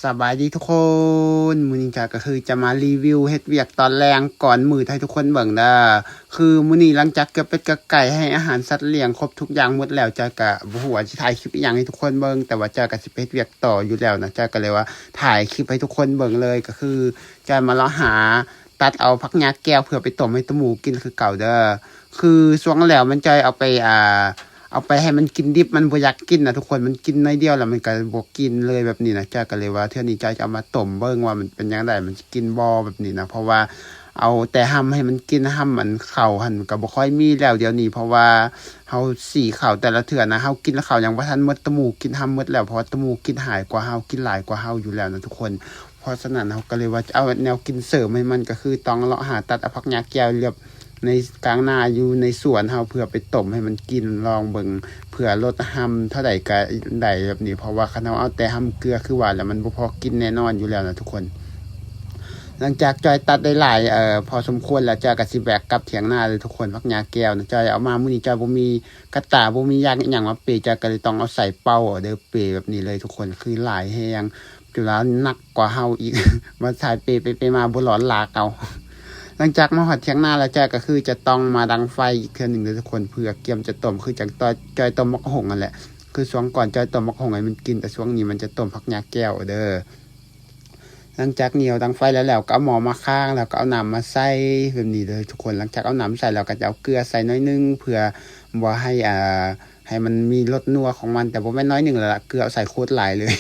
ສະບາຍດີທຸກຄົນ, ມື້ນີ້ຈ້ອຍກໍຄືຈະມາຣີວິວເຮັດວຽກຕອນແລງກ່ອນມືດໃຫ້ທຸກຄົນເບິ່ງເດີ. ຄືມື້ນີ້ຫຼັງຈາກເກືອເປັດເກືອໄກ່ ໃຫ້ອາຫານສັດລ້ຽງຄົບທຸກຢ່າງໝົດແລ້ວ, ຈ້ອຍກໍບໍ່ຮູ້ວ່າຊິຖ່າຍຄລິບອີ່ຫຍັງໃຫ້ທຸກຄົນເບິ່ງ, ແຕ່ວ່າຈ້ອຍກໍຊິໄປເຮັດວຽກຕໍ່ຢູ່ແລ້ວນະ, ຈ້ອຍກໍເລີຍວ່າຖ່າຍຄລິບໃຫ້ທຸກຄົນເບິ່ງເລີຍ. ກໍຄືຈ້ອຍມາເລາະຫາຕັດເອົາຜັກຫຍ້າແກ້ວເພື່ອໄປຕົ້ມໃຫ້ຕະໝູກິນຄືເກົ່າເດີ. ຄືຊ່ວງແລ້ວມັນຈ້ອຍເອົາໄປ ອ່າ ເອົາໄປໃຫ້ມັນກິນດິບ ມັນບໍ່ຢາກກິນນະທຸກຄົນ, ມັນກິນໜ້ອຍດຽວແລ້ວມັນກໍບໍ່ກິນເລີຍແບບນີ້ນະ. ຈ້ອຍກໍເລີຍວ່າເທື່ອນີ້ຈ້ອຍຈະເອົາມາຕົ້ມເບິ່ງວ່າມັນເປັນຈັ່ງໃດ, ມັນຊິກິນບໍ່ແບບນີ້ນະ, ເພາະວ່າເອົາແຕ່ຮ່ຳໃຫ້ມັນກິນ, ຮ່ຳອັນເຂົ້າຫັ້ນກໍບໍ່ຄ່ອຍມີແລ້ວດຽວນີ້, ເພາະວ່າເຮົາສີເຂົ້າແຕ່ລະເທື່ອນະ, ເຮົາກິນເຂົ້າຍັງບໍ່ທັນໝົດ, ຕະໝູກິນຮ່ຳໝົດແລ້ວ, ເພາະວ່າຕະໝູກິນຫຼາຍກວ່າເຮົາ, ກິນຫຼາຍກວ່າເຮົາຢູ່ແລ້ວນະທຸກຄົນ. ເພາະສະນັ້ນເຮົາກໍເລີຍວ່າຈະເອົາແນວກິນເສີມໃຫ້ມັນ, ກໍຄືຕ້ອງເລາະຫາຕັດເອົາຜັກຫຍ້າແກ້ວລຽບ ໃນກາງນາຢູ່ໃນສວນເຮົາ ເພື່ອໄປຕົ້ມໃຫ້ມັນກິນ ລອງເບິ່ງ ເພື່ອລົດຮ່ຳເທົ່າໃດກໍໄດ້ແບບນີ້, ເພາະວ່າຄັນເຮົາເອົາແຕ່ຮ່ຳເກືອ ຄືວ່າແຫຼະ ມັນບໍ່ພໍກິນແນ່ນອນຢູ່ແລ້ວນະທຸກຄົນ. ຫຼັງຈາກຈ້ອຍຕັດໄດ້ຫຼາຍ ເອີ ພໍສົມຄວນແລ້ວ, ຈ້ອຍກໍຊິແບກກັບຖຽງນາເດີທຸກຄົນ. ຜັກຫຍ້າແກ້ວນະ ຈ້ອຍເອົາມາມື້ນີ້ ຈ້ອຍບໍ່ມີກະຕ່າ ບໍ່ມີຢາງອີ່ຫຍັງມາເປ, ຈ້ອຍກໍເລີຍຕ້ອງເອົາໃສ່ເປົາເອົາເດີ, ເປແບບນີ້ເລີຍທຸກຄົນ, ຄືຫຼາຍແຮງ. ຈຸລາໜັກກວ່າເຮົາອີກ ມາຖ່າຍເປໄປເປມາບໍ່ຫຼອນລາກເອົາ. ຫຼັງຈາກມາຮອດຖຽງນາແລ້ວ, ຈ້ອຍກໍຄືຈະຕ້ອງມາດັງໄຟອີກເທື່ອໜຶ່ງເດີທຸກຄົນ, ເພື່ອກຽມຈະຕົ້ມ ຄືຈັ່ງຕ້ອຍ ຈ້ອຍຕົ້ມໝາກຫົ່ງນັ້ນແຫຼະ. ຄືຊ່ວງກ່ອນຈ້ອຍຕົ້ມໝາກຫົ່ງໃຫ້ມັນກິນ, ແຕ່ຊ່ວງນີ້ມັນຈະຕົ້ມຜັກຫຍ້າແກ້ວເດີ. ຫຼັງຈາກນີ້ເອົາດັງໄຟແລ້ວ ແລ້ວກໍເອົາໝໍ້ມາຄ້າງ, ແລ້ວກໍເອົານ້ຳມາໃສ່ແບບນີ້ເດີທຸກຄົນ. ຫຼັງຈາກເອົານ້ຳໃສ່ແລ້ວ ກໍຈະເອົາເກືອໃສ່ໜ້ອຍໜຶ່ງ ເພື່ອບໍ່ໃຫ້ ອ່າ ໃຫ້ມັນມີລົດນົວຂອງມັນ, ແຕ່ບໍ່ແມ່ນໜ້ອຍໜຶ່ງແລ້ວລະ, ເກືອໃສ່ໂຄດຫຼາຍເລີຍ.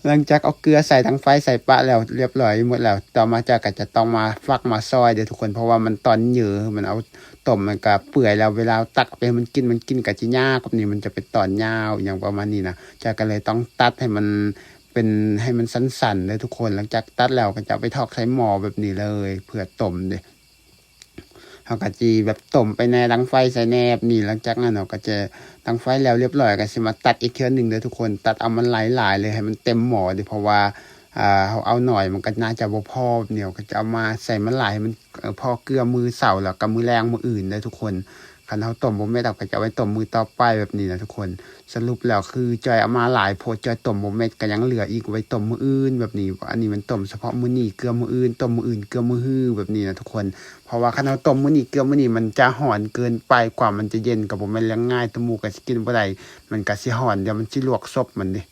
ຫຼັງຈາກເອົາເກືອໃສ່ ດັງໄຟໃສ່ປະແລ້ວ ລຽບຮ້ອຍໝົດແລ້ວ, ຕໍ່ມາຈ້ອຍກໍຈະຕ້ອງມາຝັກມາຊອຍເດີທຸກຄົນ, ເພາະວ່າມັນຕອນເຫຍື້ອ ມັນເອົາຕົ້ມ ມັນກໍເປື່ອຍແລ້ວ, ເວລາເອົາຕັກໄປໃຫ້ມັນກິນ ມັນກິນກໍຈະຍາກແບບນີ້, ມັນຈະເປັນຕອນຍາວ ອີ່ຫຍັງປະມານນີ້ນະ. ຈ້ອຍກໍເລີຍຕ້ອງຕັດໃຫ້ມັນເປັນ ໃຫ້ມັນສັ້ນໆເດີທຸກຄົນ. ຫຼັງຈາກຕັດແລ້ວກໍຈະເອົາໄປຖອກໃສ່ໝໍ້ແບບນີ້ເລີຍ ເພື່ອຕົ້ມເດ້. ເຮົາກໍຊິແບບຕົ້ມໄປແດ່ ດັງໄຟໃສ່ແດ່ແບບນີ້. ຫຼັງຈາກນັ້ນເຮົາກໍຈະດັງໄຟແລ້ວລຽບຮ້ອຍ ກໍຊິມາຕັດອີກເທື່ອໜຶ່ງເດີທຸກຄົນ, ຕັດເອົາມັນຫຼາຍໆເລີຍ ໃຫ້ມັນເຕັມໝໍ້ເດ້, ເພາະວ່າ ອ່າ ເຮົາເອົາໜ້ອຍ ມັນກໍໜ້າຈະບໍ່ພໍແບບນີ້, ເຮົາກໍຈະເອົາມາໃສ່ມັນຫຼາຍ ໃຫ້ມັນ ພໍເກືອມື້ເຊົ້າ ແລ້ວກໍມື້ແລງມື້ອື່ນເດີທຸກຄົນ. ຄັນເຮົາຕົ້ມບໍ່ເໝິດ ເຮົາກໍຈະເອົາໄວ້ຕົ້ມມື້ຕໍ່ໄປແບບນີ້ນະທຸກຄົນ. ສະຫຼຸບແລ້ວຄືຈ້ອຍເອົາມາຫຼາຍໂພດ, ຈ້ອຍຕົ້ມບໍ່ເໝິດ ກໍຍັງເຫຼືອອີກໄວ້ຕົ້ມມື້ອື່ນແບບນີ້. ອັນນີ້ມັນຕົ້ມສະເພາະມື້ນີ້ເກືອມື້ອື່ນ, ຕົ້ມມື້ອື່ນເກືອມື້ຮື ແບບນີ້ນະທຸກຄົນ. ເພາະວ່າຄັນເຮົາຕົ້ມມື້ນີ້ເກືອມື້ນີ້ ມັນຈະຮ້ອນເກີນໄປ, ກວ່າມັນຈະເຢັນກໍບໍ່ແມ່ນເລື່ອງງ່າຍ, ຕະໝູກໍຊິກິນບໍ່ໄດ້, ມັນກໍຊິຮ້ອນ, ດຽວມັນຊິລວກສົບມັນເດ້,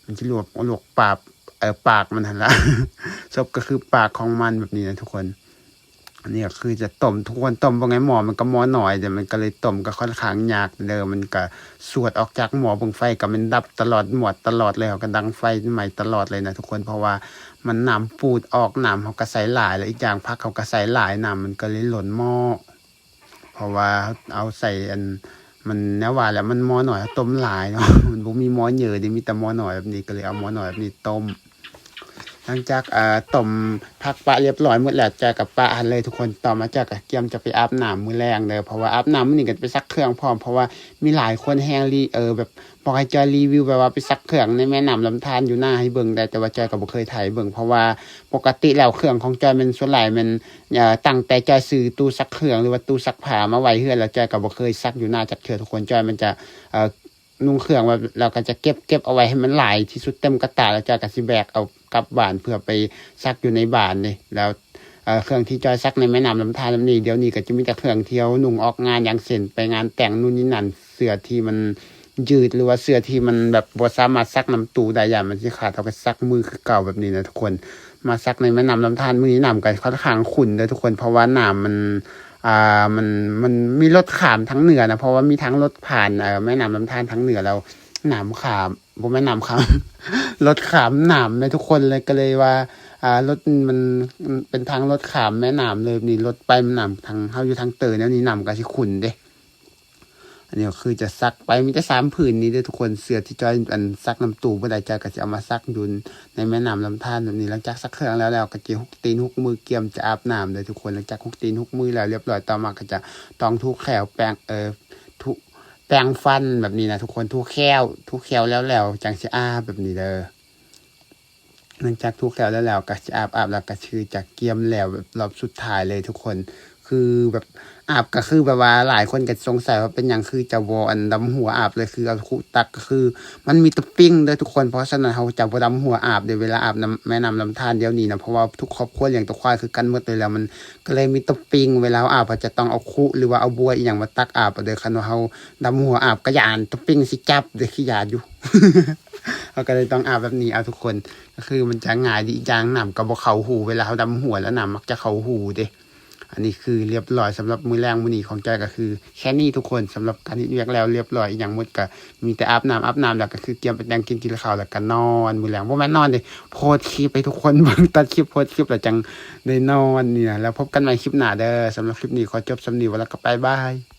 ມັນຊິລວກ ລວກປາກ ເອີ ປາກມັນຫັ້ນລະ, ສົບກໍຄືປາກຂອງມັນແບບນີ້ນະທຸກຄົນ. ອັນນີ້ກໍຄືຈະຕົ້ມ, ທຸກຄົນ, ຕົ້ມເບິ່ງໃນໝໍ້ ມັນກໍໝໍ້ໜ້ອຍເດ້, ມັນກໍເລີຍຕົ້ມກໍຄ່ອນຂ້າງຍາກເດີ, ມັນກໍສວດອອກຈາກໝໍ້ເບິ່ງ, ໄຟກໍແມ່ນດັບຕະຫຼອດ, ມອດຕະຫຼອດເລີຍ, ເຮົາກໍດັງໄຟໄໝ້ຕະຫຼອດເລີຍນະທຸກຄົນ. ເພາະວ່າມັນນ້ຳປູດອອກ, ນ້ຳເຮົາກໍໃສ່ຫຼາຍ ແລະ ອີກຢ່າງຜັກເຮົາກໍໃສ່ຫຼາຍ, ນ້ຳມັນກໍເລີຍລົ້ນໝໍ້. ເພາະວ່າເຮົາເອົາໃສ່ອັນ ມັນແນວວ່າແຫຼະ ມັນໝໍ້ໜ້ອຍ ເຮົາຕົ້ມຫຼາຍເນາະ, ມັນບໍ່ມີໝໍ້ເຫຍື້ອເດ້, ມີແຕ່ໝໍ້ໜ້ອຍແບບນີ້, ກໍເລີຍເອົາໝໍ້ໜ້ຍແບບນີ້ຕົ້ມ. ຫຼັງຈາກ ເອີ ຕົ້ມຜັກປະລຽບຮ້ອຍໝົດແລ້ວ, ຈ້ອຍກໍປະຫັ້ນເລີຍທຸກຄົນ. ຕໍ່ມາຈ້ອຍກໍກຽມຈະໄປອາບນ້ຳມື້ແລງເດີ, ເພາະວ່າອາບນ້ຳມື້ນີ້ກໍຈະໄປຊັກເຄື່ອງພ້ອມ, ເພາະວ່າມີຫຼາຍຄົນແຮງລີ ເອີ ແບບ ບອກໃຫ້ຈ້ອຍຣີວິວແບບວ່າໄປຊັກເຄື່ອງໃນແມ່ນ້ຳລຳທານຢູ່ນາໃຫ້ເບິ່ງໄດ້, ແຕ່ວ່າຈ້ອຍກໍບໍ່ເຄີຍຖ່າຍໃຫ້ເບິ່ງ, ເພາະວ່າປົກກະຕິແລ້ວເຄື່ອງຂອງຈ້ອຍແມ່ນສ່ວນຫຼາຍແມ່ນ ເອີ ຕັ້ງແຕ່ຈ້ອຍຊື້ຕູ້ຊັກເຄື່ອງ ຫຼືວ່າຕູ້ຊັກຜ້າມາໄວ້ເຮືອນແລ້ວ, ຈ້ອຍກໍບໍ່ເຄີຍຊັກຢູ່ນາຈັກເທື່ອທຸກຄົນ. ຈ້ອຍມັນຈະ ເອີ ນຸ່ງເຄື່ອງແລ້ວ ແລ້ວກໍຈະເກັບ ເກັບເອົາໄວ້ໃຫ້ມັນຫຼາຍທີ່ສຸດເຕັມກະຕ່າ, ແລ້ວຈ້ອຍກໍຊິແບກເອົາກັບບ້ານເພື່ອໄປຊັກຢູ່ໃນບ້ານເດ້. ແລ້ວ ເອີ ເຄື່ອງທີ່ຈ້ອຍຊັກໃນແມ່ນ້ຳລຳທານແບບນີ້ ດຽວນີ້ກໍຈະມີແຕ່ເຄື່ອງທີ່ເຮົານຸ່ງອອກງານ, ຢ່າງເຊັ່ນ ໄປງານແຕ່ງນູ່ນນີ້ນັ້ນ, ເສື້ອທີ່ມັນຍືດ ຫຼືວ່າເສື້ອທີ່ມັນແບບບໍ່ສາມາດຊັກນຳຕູ້ໄດ້ ຢ້ານມັນຊິຂາດ, ເຮົາກໍຊັກມືຄືເກົ່າແບບນີ້ນະທຸກຄົນ. ມາຊັກໃນແມ່ນ້ຳລຳທານ ມື້ນີ້ນ້ຳກໍຄ່ອນຂ້າງຂຸ້ນເດີທຸກຄົນ, ເພາະວ່ານ້ຳມັນ ອ່າ ມັນ ມັນມີລົດຂ້າມທາງເໜືອນະ, ເພາະວ່າມີທາງລົດຜ່ານ ເອີ ແມ່ນ້ຳລຳທານທາງເໜືອ ແລ້ວນ້ຳຂ້າມ ບໍ່ແມ່ນນ້ຳຂ້າມ ລົດຂ້າມນ້ຳແມ່ທຸກຄົນເລີຍ, ກໍເລີຍວ່າ ອ່າ ລົດມັນ ເປັນທາງລົດຂ້າມແມ່ນ້ຳເລີຍນີ້, ລົດໄປແມ່ນ້ຳ ທາງເຮົາຢູ່ທາງເຕີແນວນີ້ ນ້ຳກໍຊິຂຸ້ນເດ້. ອັນນີ້ກໍຄືຈະຊັກໄປ ມີແຕ່ສາມຜືນນີ້ເດີທຸກຄົນ, ເສື້ອທີ່ຈ້ອຍອັນຊັກນຳຕູ້ບໍ່ໄດ້, ຈ້ອຍກໍຊິເອົາມາຊັກຢູ່ໃນແມ່ນ້ຳລຳທານແບບນີ້. ຫຼັງຈາກຊັກເຄື່ອງແລ້ວ ແລ້ວກໍຈະຮຸກຕີນຮຸກມື ກຽມຈະອາບນ້ຳເດີທຸກຄົນ. ຫຼັງຈາກຮຸກຕີນຮຸກມືແລ້ວລຽບຮ້ອຍ, ຕໍ່ມາກໍຈະຕ້ອງຖູແຂ້ວ ແປງ ເອີ ຖູ ແປງຟັນແບບນີ້ນະທຸກຄົນ, ຖູແຂ້ວ ຖູແຂ້ວແລ້ວ ແລ້ວຈັ່ງຊິອາບແບບນີ້ເດີ. ຫຼັງຈາກຖູແຂ້ວແລ້ວ ແລ້ວກໍຊິອາບ ອາບແລ້ວກໍຄືຈະກຽມແລ້ວແບບລອບສຸດທ້າຍເລີຍທຸກຄົນ. ຄື ຄືແບບອາບ ກໍຄືແບບວ່າຫຼາຍຄົນກໍສົງໄສວ່າເປັນຫຍັງຄືຈະບໍ່ອັນດຳຫົວອາບເລີຍ ຄືເອົາຄຸຕັກ ກໍຄືມັນມີແຕ່ປິງເດີທຸກຄົນ. ເພາະສະນັ້ນເຮົາຈະບໍ່ດຳຫົວອາບເດີ ເວລາອາບນ້ຳແມ່ນ້ຳລຳທານດຽວນີ້ນະ ເພາະວ່າທຸກຄອບຄົວລ້ຽງແຕ່ຄວາຍຄືກັນໝົດເລີຍ ແລ້ວມັນກໍເລີຍມີແຕ່ປິງ. ເວລາເຮົາອາບ ເຮົາຈະຕ້ອງເອົາຄຸ ຫຼືວ່າເອົາບົວອີ່ຫຍັງມາຕັກອາບເດີ. ຄັນວ່າເຮົາດຳຫົວອາບກໍຢ້ານແຕ່ປິງຊິຈັບເດີ ຄືຢ້ານຢູ່. ເຮົາກໍເລີຍຕ້ອງອາບແບບນີ້ເອົາທຸກຄົນ ກໍຄືມັນຈະງ່າຍດີ. ອີກຢ່າງນ້ຳກໍບໍ່ເຂົ້າຫູ ເວລາເຮົາດຳຫົວແລ້ວນ້ຳມັກຈະເຂົ້າຫູເດ້. ອັນນີ້ຄືລຽບຮ້ອຍສຳລັບມື້ແລງມື້ນີ້ຂອງຈ້ອຍ ກໍຄືແຄ່ນີ້ທຸກຄົນ. ສຳລັບການເຮັດວຽກແລ້ວລຽບຮ້ອຍອີ່ຫຍັງໝົດ ກໍມີແຕ່ອາບນ້ຳ ອາບນ້ຳແລ້ວກໍຄືກຽມໄປແຕ່ງກິນ ກິນເຂົ້າແລ້ວກໍນອນ. ມື້ແລງບໍ່ແມ່ນນອນເດ້ ໂພສຄລິບໃຫ້ທຸກຄົນເບິ່ງ ຕັດຄລິບ ໂພສຄລິບແລ້ວຈັ່ງໄດ້ນອນນີ້ນະ. ແລ້ວພົບກັນໃໝ່ຄລິບໜ້າເດີ. ສຳລັບຄລິບນີ້ຂໍຈົບສ່ຳນີ້ ແລ້ວກໍບາຍບາຍ.